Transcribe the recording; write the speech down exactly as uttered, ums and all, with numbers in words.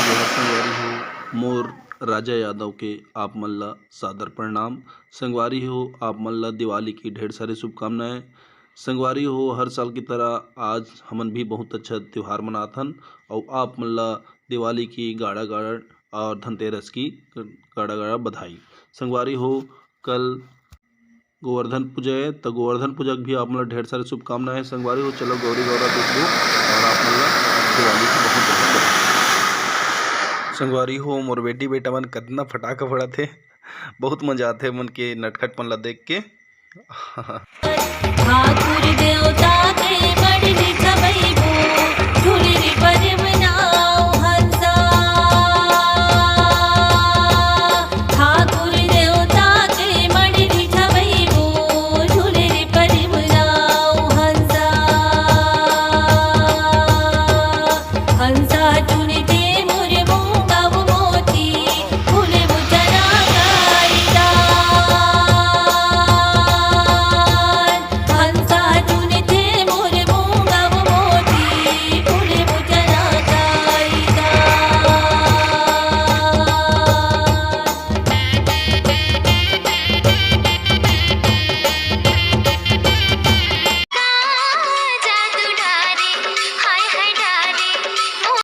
संगवारी हो, मोर राजा यादव के आप मन ला सादर प्रणाम। संगवारी हो, आप मन ला दिवाली की ढेर सारी शुभकामनाएं। संगवारी हो, हर साल की तरह आज हमन भी बहुत अच्छा त्योहार मनात हन, अउ आप मन ला दिवाली की गाड़ा गाड़ा और धनतेरस की गाड़ा गाड़ा बधाई। संगवारी हो, कल गोवर्धन पूजा है, तो गोवर्धन पूजा की भी आप मन ला ढेर सारी शुभकामनाएं। संगवारी हो, चलो गौरी गौरा देखबो और आप मन ला दिवाली की बहुत बहुत बधाई। संगवारी हो, मोर बेटी बेटा मन कतना फटाका फोड़त हे, बहुत मजा आथे मन के नटखट मन ला देख के। ठाकुर देवता के मड़री छबैबो, झुलरी परिम नाव हंसा। ठाकुर देवता के मड़री छबैबो, झुलरी परिम नाव हंसा। हंसा चुनरी